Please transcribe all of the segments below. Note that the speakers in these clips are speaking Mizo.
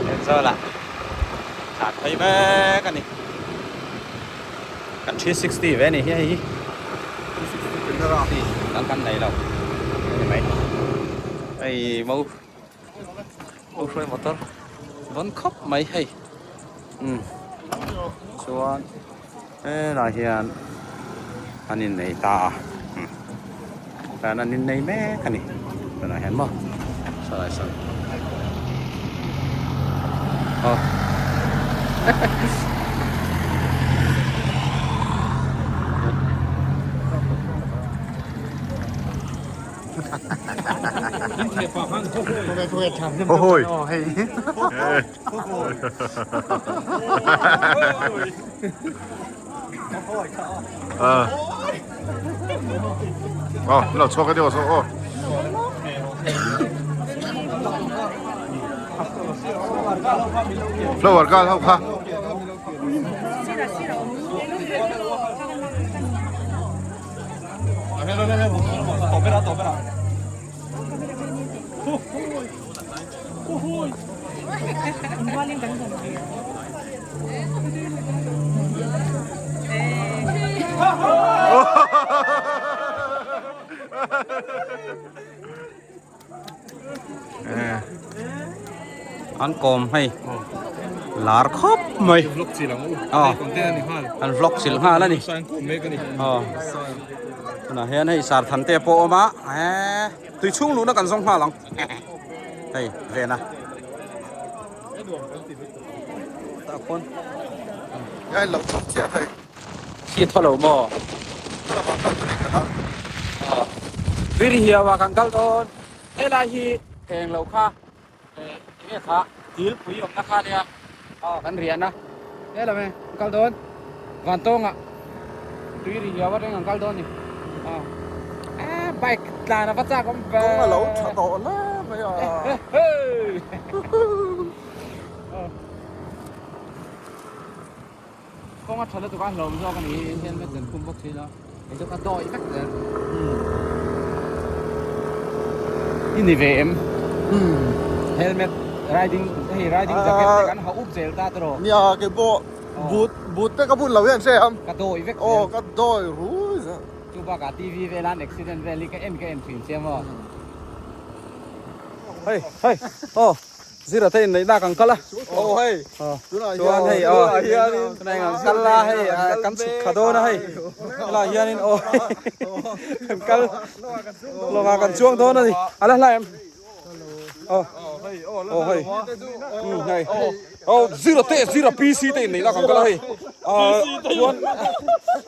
Thenzawl ah tlan phei mek a ni. Kan 360 ve ni hi hei hi. 360 camera kan kan nei lo. Ni mai. Hei mo mo hruai motor vawn khawp mai hei. Um chuan helai hian an innei ta a um tan an innei mek a ni tunah hian maw sawlai sawn aw Hoi. Ờ, lo chhuak a deuh saw aw. Flower gal ho kha. An kawm hei lar khawp mai an vlog chilh nghal a ni tunah hian hei sarthan te pawh a awm a tui chhung luhna kan zawng nghal ang. Hei vena tah khawn Ngai lo chhawk chiah thei. Khi thaw lo maw? Tui hiau ah kan kal dawn. Helai hi eng lo kha enge kha dil pui awmna kha nia aw kan rian a. Helame kan kal dawn Vantawngah tui ri hiau atangin kan kal dawn ni. Aw bike tlan a va chak awm ve. Kawng a lo tha tawh hle mai a. Kawng a tha lutuk a hlawm zawk a ni helmet kan khum bawk thin a kei chu ka dawi vek zel. I ni ve em? Helmet riding hei riding jacket te kan ha up zel ta tawh. Nia kei pawh boot boot te ka bun lo hian hre ang. Ka dawi vek zel. Aw ka dawi rui zel. Chu bakah TV vela an accident vel hi ka en ka en thin che maw. Hei hei aw zira te inneih nak ang kal a. Aw hei chuan hei aw tunah eng ang kal a hei kan chhuk thla dawn a hei helaiah hianin aw kan kal lawngah kan chuang dawn a ni a la hlai em. Aw aw hei hei aw zira te zira PC te inneih lak ang kal a hei ah chuan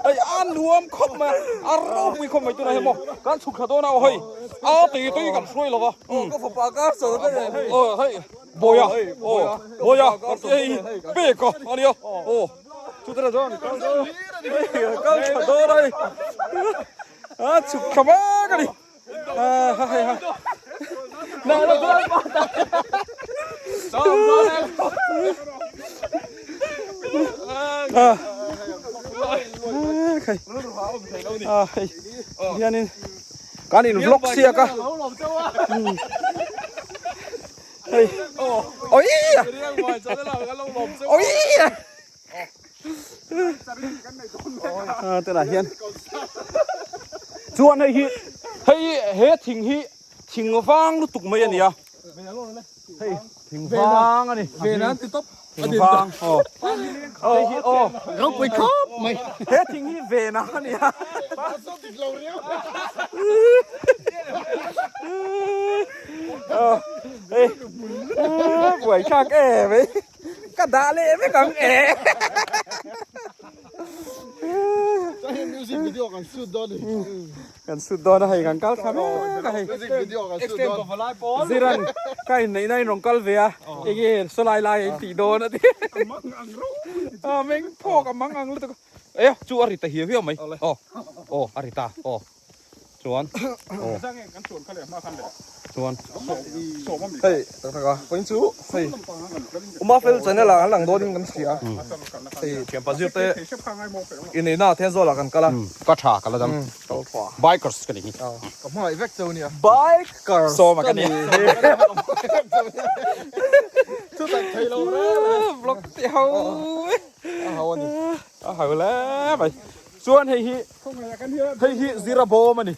hei a nuam khawp mai a ropui khawp mai tunah hian maw kan chhuk thla dawn a aw hei a tui tui kan hruai lo va aw hei bawia aw bawia hei pek a ania aw chutah chuan kal thla dawn a hei a chhuk thla mek a ni. Hianin kan in vlog siak a hei oi oi tunah hian chuan hei hi hei he thing hi thing vang lutuk mai a ni a hei thing vang a ni thing vang aw hei hi aw ropui khawp mai he thing hi vena a ni a hei buai thlak em mai. Ka dah leh vek ang e. Chuan music video kan shoot dawn ni. Kan shoot dawn a hei kan kal thla mek a hei. Music video kan shoot dawn. Ziran ka inneih na in rawn kal ve a enge sawlai lai in tih dawn a ti. A mang ang ro. A meng phawk a mang ang lutuk. E chu a ri ta hiau hiau mai. Aw aw a ri ta aw. Chuan aw. Chuan. Hei tak tak a vawiin chu hei Uma fel channel ah kan lang dawn in kan hria hei thianpa zir te inneihna ah Thenzawl ah kan kal a. Ka tha ka la dam. Bikers ka ni hi. Ka hmangaih vek cheu nia. Bikers Sawma ka ni. Thu tak thei lo reng reng. Vlog ti ho. A ho a ni. A ho le mai. Chuan hei hi hei hi zira bawm a ni.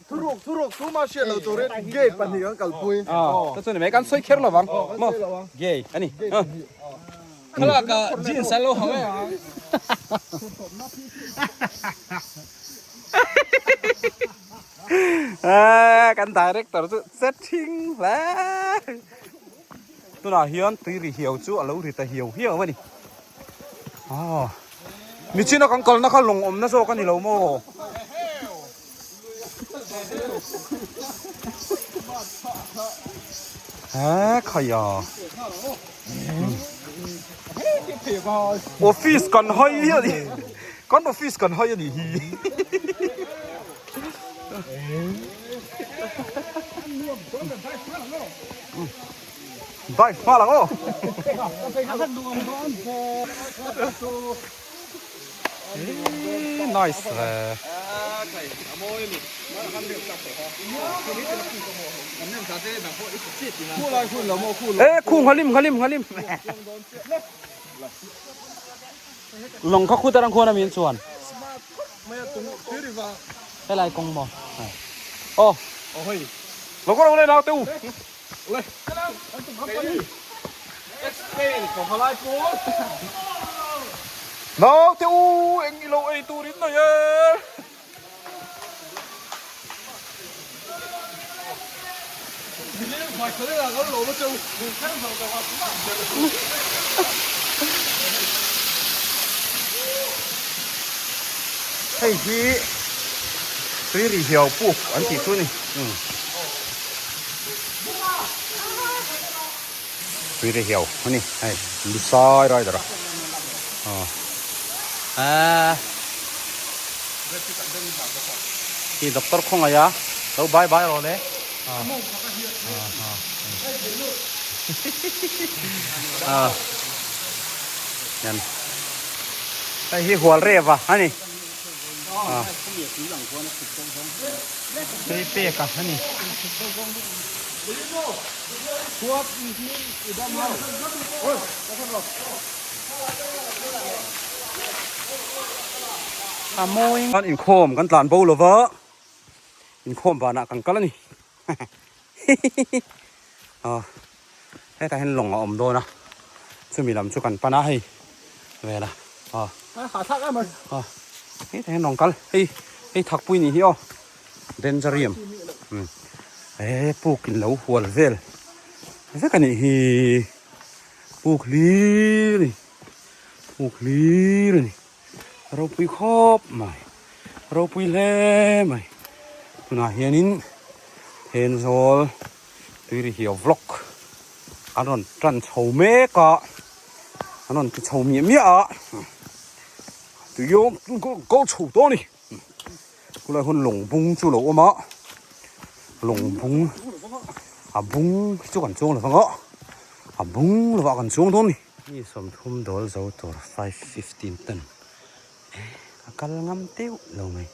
Thuruk thuruk tuma hriat lo turin gate pahnih kan kalpui. Ta chuan mai kan sawi kher lo vang. Maw gay a ni. Thlalak ah jeans an lo ha mai ang. Kan director chu che thing hle. Tunah hian tui ri hiau chu a lo ri ta hiau hiau a ni. Aw nichina kan kalna kha lawng awmna zawk a ni lo maw? He khaia Office kan hai hi a ni kan office kan hai a ni hi. Dive nghal ang aw. Nice le. E khu nghalim nghalim nghalim. Lawng kha khu tarang khuan a min chuan. Helai kawng maw? Aw. Lo kawr ang le nau te u. Nau te u eng i lo ei turin nei e. Hei hi tui ri hiau puk an tih chu a ni. Tui ri hiau a ni hei Lusai rider a aaa Hi doctor khawngaih a lo bye bye rawh le aaa hian hei hi hual reva a ni aaa tui pek a a ni. A mawi. Kan inkhawm kan tlan bo lova inkhawm banah kan kal a ni aw hetah hian lawng a awm dawn a chumi lam chu kan pan a hei vel a aw aw hetah hian lawng kal hei hei thakpui nih hi aw dendarium he puk in lo hual vel vek a nih hi puk hlir a ni puk hlir a ni ropui khawp mai ropui hle mai tunah hianin Thenzawl tuirihiau vlog an rawn tan chho mek a an rawn ti chho miah miah a tuiawm kal chho tawh a ni. Khulai hun lawng bung chu lo awm a lawng bung a bung chu kan chuang lovang a a bung lovah kan chuang dawn a ni. Mi 30 dawl zo tur 5:15 ten a kal ngam teuh lo mai.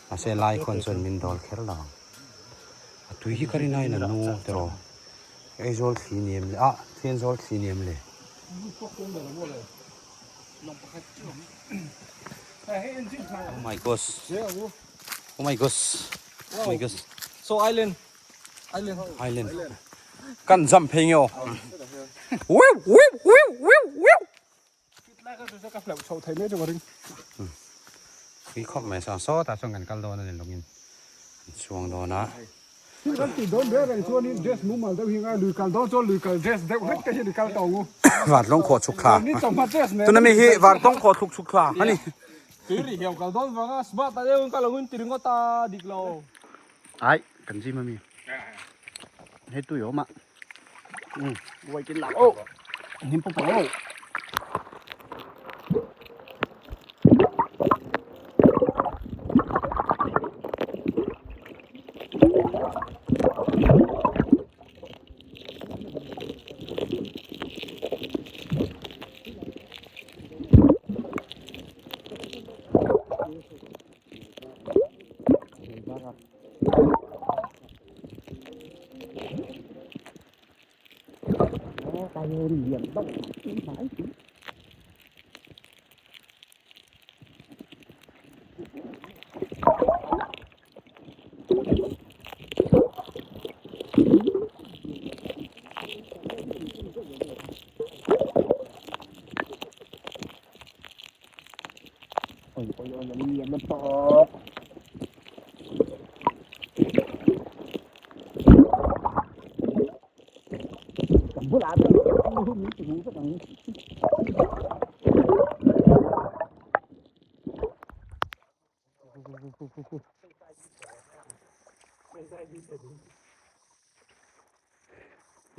Mahse lai khawn chuan min dawl kher lo ang a tui hi ka rin aiin a nu tiraw. Aizawl thli niam le ah Thenzawl thli niam le. Oh my gosh. Oh my gosh. Oh my gosh. So island. Island. Island. Kan jump phei nge aw. Wiu wiu wiu wiu wiu. Tui khawp mai saw sawtah chuan kan kal dawn a ni lawngin an chhuang dawn a. Vantlawng khawh chhuk thla tuna mi hi vantlawng khawh thluk chhuk thla a ni. Ai kan zim a mi hei tui a awm a.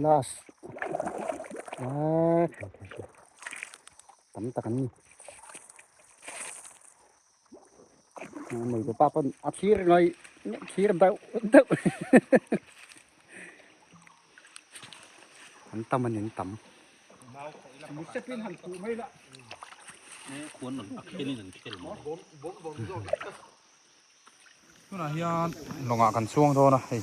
Last ah tam tak an ni mei tu pa pawn a thlir ngai thlir deuh deuh an tam a ni an tam. Tunah hian lawngah kan chuang dawn a hei.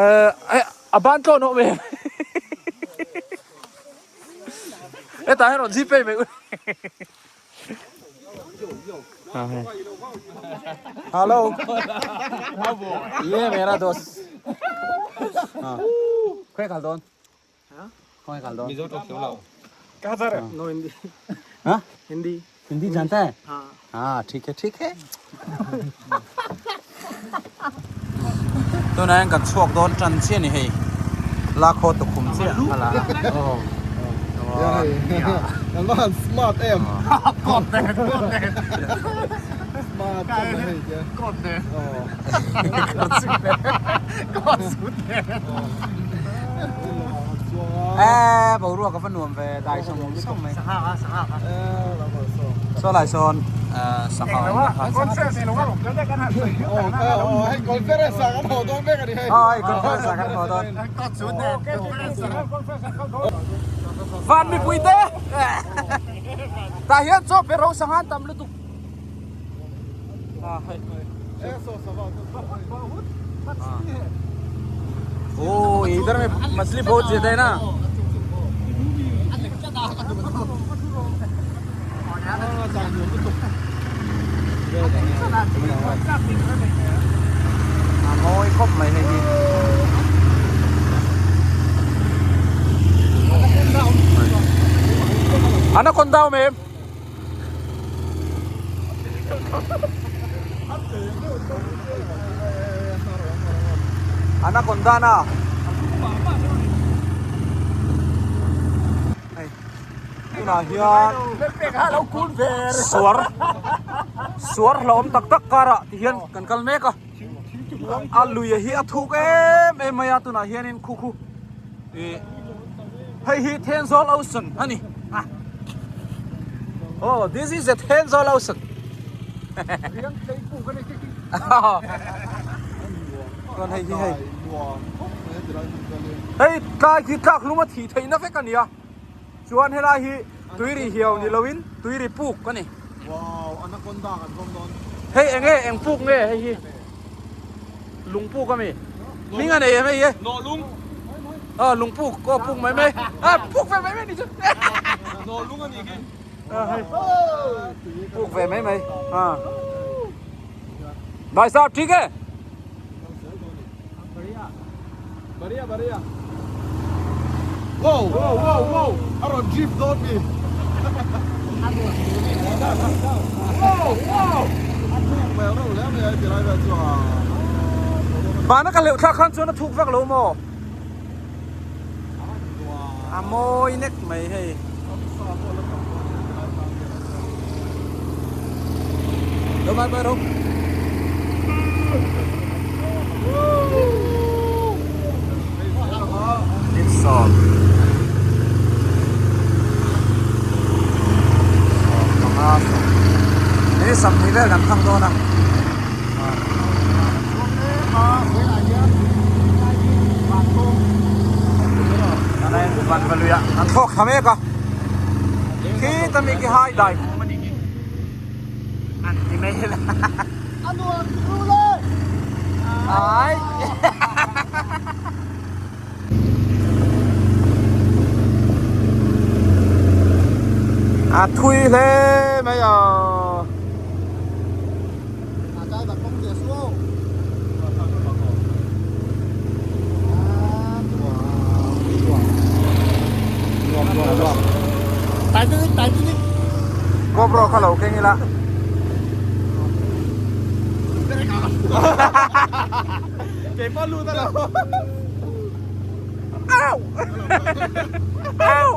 Eh a ban tlawn awm em? Hetah hian rawn zip ei mai. Hello ye mera dost khoi khal dawn khoi khal dawn Mizo tawk thiam lo. No Hindi ha Hindi Hindi janta hai ha thik hai thik hai tunah hian kan chhuak dawn tan chiah a ni hei lakhaw tukhum chiah a la Smart em smart em e boruak a va nuam ve dai sawm sawm mai saw lai sawn sangha awm na kha hei conference ah kan haw dawn van mipui te tah hian chaw pe ro sangha an tam lutuk Oh, इधर में मछली बहुत ज्यादा है ना Mawi khawp mai hei hi. Anaconda awm em? Anaconda na hei tunah hian suar suar hlauhawm tak tak karah ti hian kan kal mek a a lui hi a thuk em em mai a tunah hianin khu khu ih hei hi Thenzawl Ocean a ni oh this is a Thenzawl Ocean chuan hei hi hei hei tlai khi tlak hlum a thih theihna vek a ni a chuan helai hi tuiri hiau ni loin tuiri puk a ni hei eng nge eng puk nge hei hi lung puk a mi hming a nei em hei hi a lung puk aw puk mai mai a puk ve mai mai ni chu puk ve mai mai a bhai sahab thik hai Baria baria. Wow wow wow wow a rawn jeep dawn mi. Wow wow. A thuk hmel reuh hle mai a ti lai vel chu a. Vana ka hleuh thlak khan chuan a thuk vak lo maw? A mawi nek mai hei. Đâu mai mai đâu. Sawm. Sawm panga sawm. Hei sawmhnih vel kan thang dawn a. Van va luiah an thlawk thla mek a. Khi. Khita mi khi hai dai khum a nih hi. An ti mai la. A nuam chu le. Ai. A thui hle mai a. GoPro kha lo keng ila. Keipawh lut a lo. Au! Au!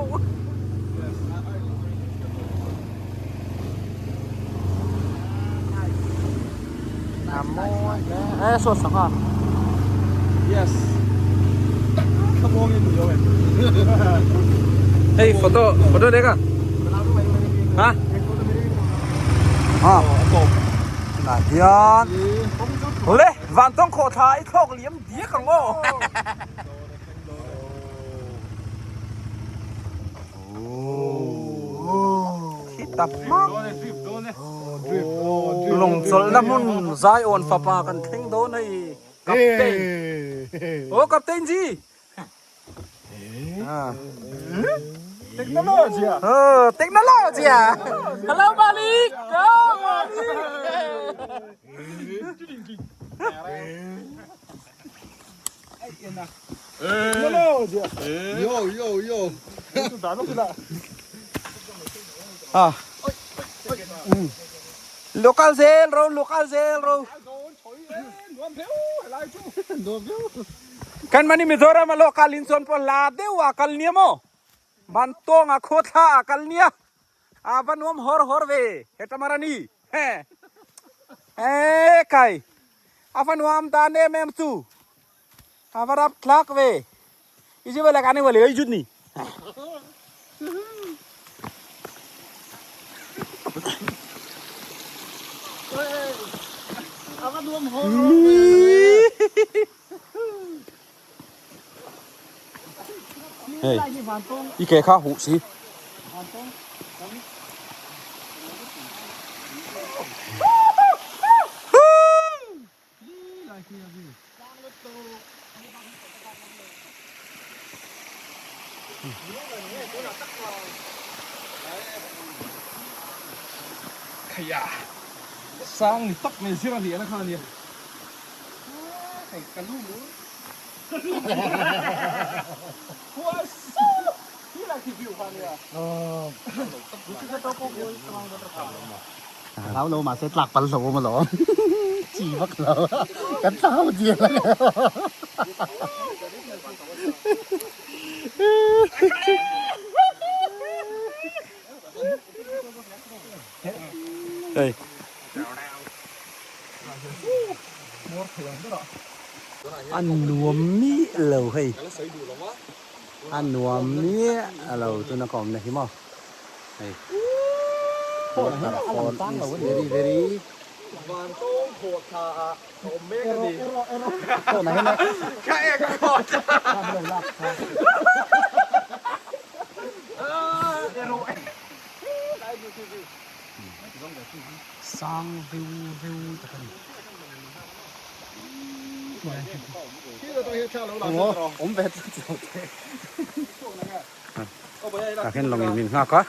Hei photo photo dek a ha a tunah hian le vantawng khawhthla i thlawk liam diak ang aw. Thi tak hmak lawng chawlhna hmun Zion fapa kan thleng dawn hei Captain aw Captain ji Technology a technology a hello Malik Yo yo yo. À. Local zel ro local zel ro. Kan mani Mizoram a local in chuan pawh la deuh a kal nia maw? Van tawng a khaw thla a kal nia. A va nuam hawr hawr ve hetamarani. He. E kai. A va nuam dan em em chu. A va rap thlak ve. I zia vela kan wale ai jut ni. A va nuam hawr hawr ve. Hei, i ke kha huh si. Khaia sang ni tak mai zir a lian a kha ania. Hlau lo mahse tlak pal hlo awm alawm chi vak lo kan thlau dial a Hei. A nuam miah lo hei. A nuam miah lo tuna ka awmna hi maw. Hei. Waterfall is very very sang veu veu tak a ni. Tah hian lawngin min nghak a.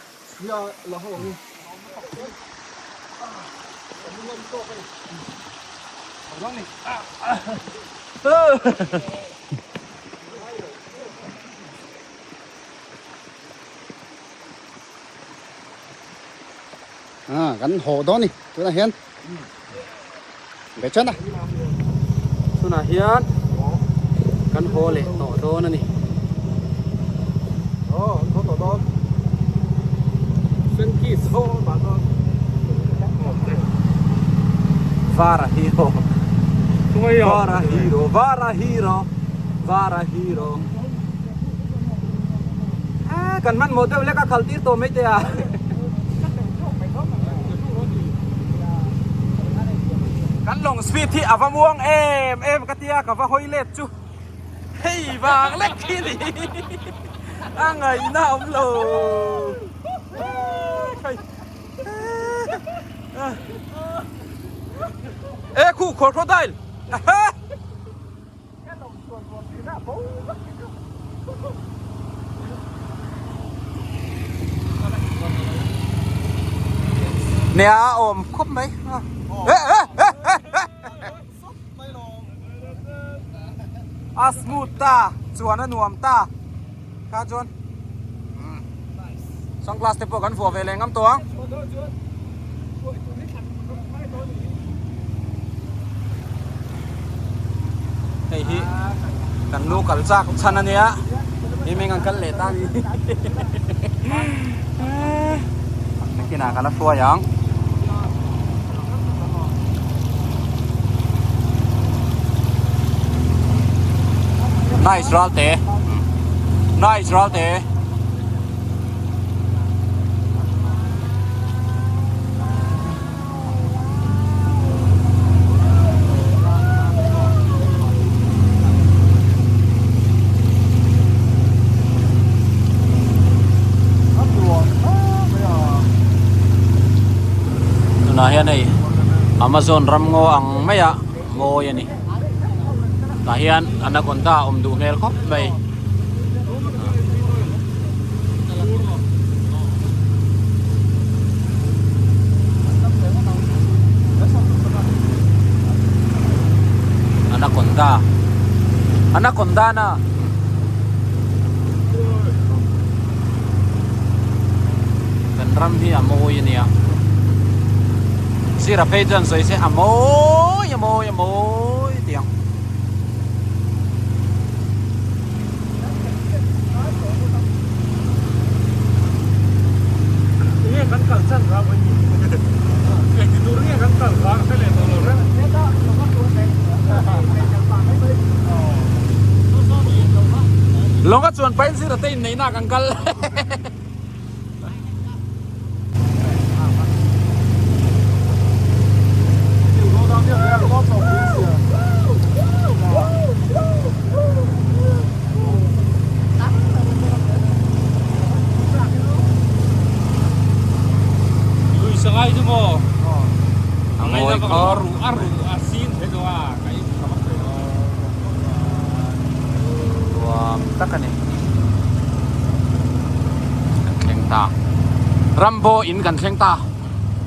À, kan haw dawn ni tunah hian be chuan a tunah hian kan haw leh tawh dawn a ni aw an haw tawh dawn senki saw mah dawn vara hero vara hero vara hero vara hero Kan hmanhmawh deuh lek a khal tir tawh mai teh a. Kan lawng speed hi a va muang em em ka tia ka va hawi let chu hei vang lek khi ni a ngaihna awm lo. Crocodile! Nia a awm khawp mai. A smooth ta, chuan a nuam ta. Kha chuan sunglass te pawh kan vuah ve leh ngam tawh ang. Hei hi kan nu kal chak chhan a nia, hei meng an kal leh ta a ni. Nakinah ka la hruai ang. Nice Ralte. Nice Ralte. Tunah hian hei Amazon ram ngaw ang mai a mawi a ni tah hian anaconda a awm duh hmel khawp mai. Anaconda Anaconda na kan ram hi a mawi a nia sir a phei chuan sawi se a mawi a mawi a mawi tih ang. Lawng a chuan pain zir ate inneihna kan kal. Nuam tak a ni. Kan thleng ta. Rambo in kan thleng ta.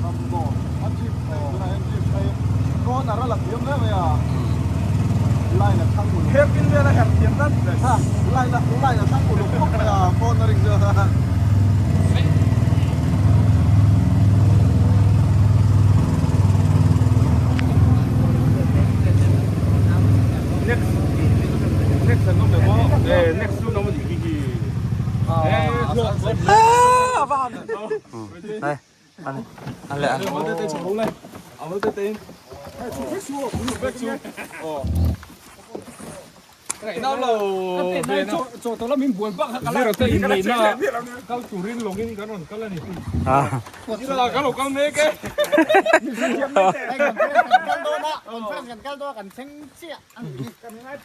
Rambo a jeep tunah hian jeep phei corner a la thiam hle mai a. Line a thlang uluk. Hairpin vel a herh thiam tlat. Line a line a thlang uluk khawp mai a cornering chu.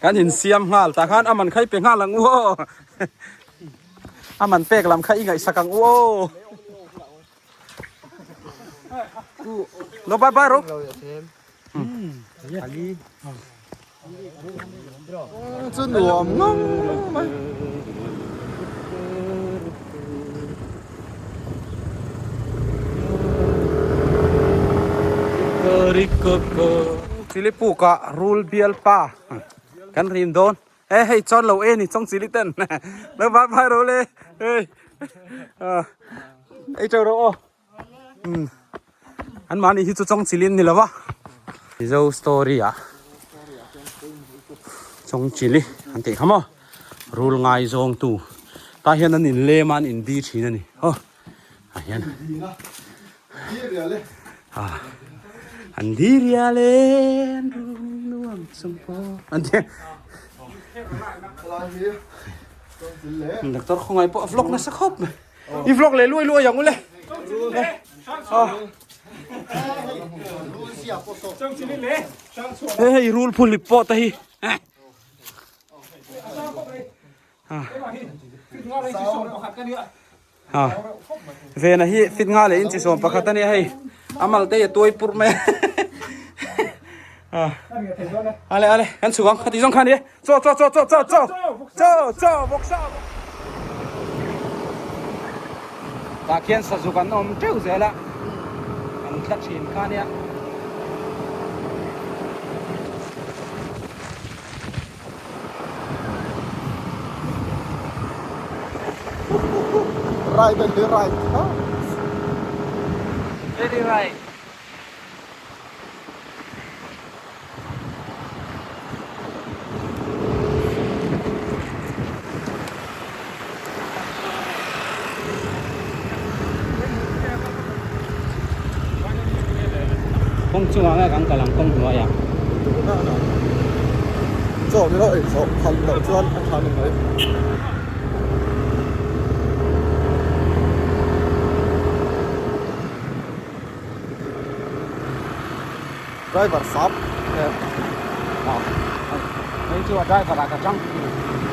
Kan insiam nghal tah khan a man kha i pe nghal ang u aw a man pek lam kha i ngaihsak ang u aw lo bye bye ro Chu nuam ngang mai. Chili puk ah rul bial pa kan rim dawn e hei chuan lo e ni chawng chili ten lo bye bye ro le hei ei teuh rawh aw. Umm an mahni hi chu chawng chili an ni lo va Mizo story ah chawng chili an tih kha maw rul ngai zawng tu tah hian an in lem a an in di thin a ni aw ah hian ah an di rial e an rul nuam chung pawh an ti doctor khawngaih pawh a vlog nasa khawp mai. I vlog leh luai luai ang ule. Hei hei rul phul lip pawh te hi. Vena hi fit nga leh inchi sawm pakhat a nia hei. Amal te hi a tuai pur mai. Ale ale kan chhuk ang khati zawng kha ni e chaw chaw chaw chaw chaw chaw chaw chaw bawksa tah khian sazuk an awm teuh zel a an tla thin kha nia. Right and the right. Very right. Kawng chungah nge kan kal ang kawng hnuaiah. Chaw ni lo ei zawh phal loh chuan a tha ni mai. Driver sap nge a hei chu a driver ah ka chang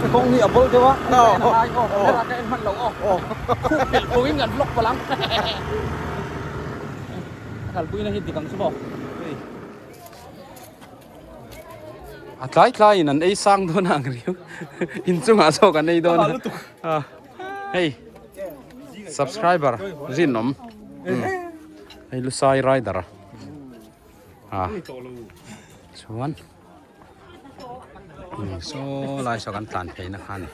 ka kawng hi a bawl deuh a ka en a ngai aw camera ka en hman lo aw khup pelh pawhin kan vlog palh ang a kalpui na hi dik ang chu maw hei a tlai tlai in an ei sang dawn a ang riau inchungah zawk an ei dawn a hei subscriber rinawm hei lusai rider a chuan saw lai saw kan tlan phei na kha a ni.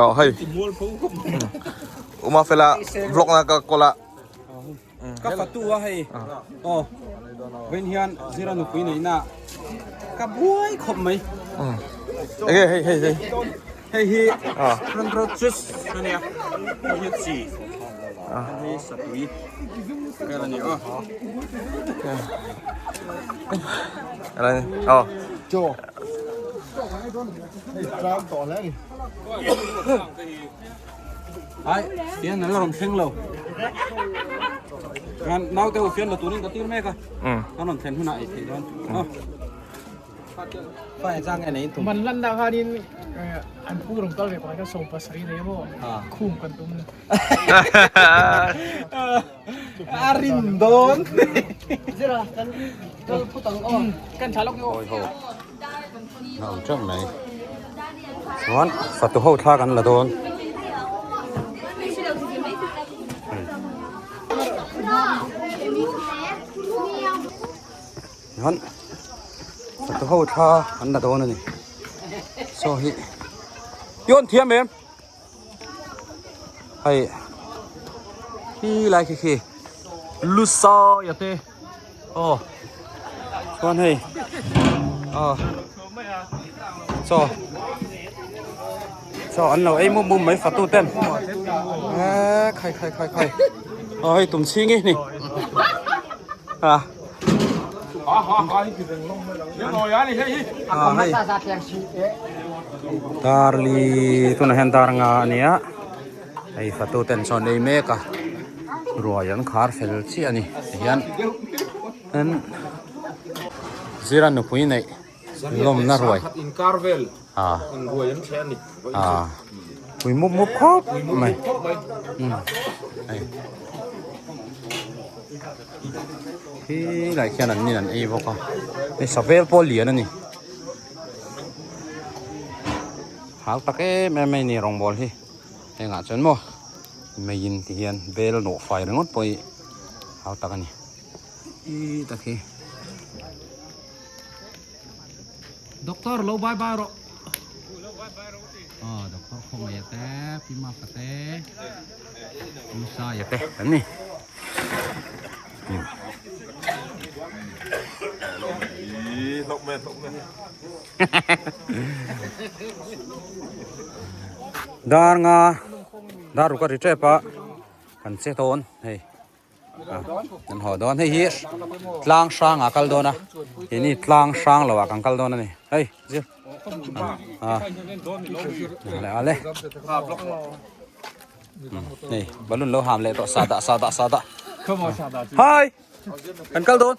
Aw hei uma fela vlog na ka kawla ka fatu a hei aw vawiin hian zira nupui neihna ka buai khawp mai enge hei hei hei hei hi front row juice a nia hei hi chi hei hi satui vel a ni aw aw chaw hei tlang tawh hle a ni Ai, fian an la rawn thleng lo. Kan naute ho fian la turin ka tir mek a. An rawn thlen hunah ei theih dawn. Fa e chang nge nei in tum. Man lan dah khanin an pu rawn kal ve pakhat kha sawm pasarih nei emaw khum kan tum. A rin dawn. Zira kan kal phut ang aw. Kan tha lawk ni aw. Awi ho. A awm teuh mai. Chuan fatu ho thla kan la dawn. Chuan fatu ho thla an la dawn a ni. Saw hi pion thiam em? Hei khi lai khi khi lu sawi a te aw chuan hei aw chaw chaw an lo ei mup mup mai fatu ten e khai khai khai khai aw hei tum chhing hi ni a Darli tunah hian dar nga a nia hei fatu ten sawn ei mek a ruai an khar fel chiah a ni tihian tin zira nupui neih lawmna ruai a pui mup mup khawp mai hei khi lai khian an nin an ei bawk a hei savel pawh lian a ni hau tak em em mai a ni rawngbawl hi hengah chuan maw meiin ti hian bel nawh fai ringawt pawh hi hau tak a ni i tak hi. Doctor lo bye bye rawh. Aw doctor khawngaih te pi maka te pu saia te an ni. Dar nga dar ruk a ri tep a kan che dawn hei. Kan haw dawn hei hi tlang hrang ah kal dawn a keini tlang hrang lo ah kan kal dawn a ni hei zir a ale ale hei balloon lo ham leh tawh sada sada sada Hi kan kal dawn.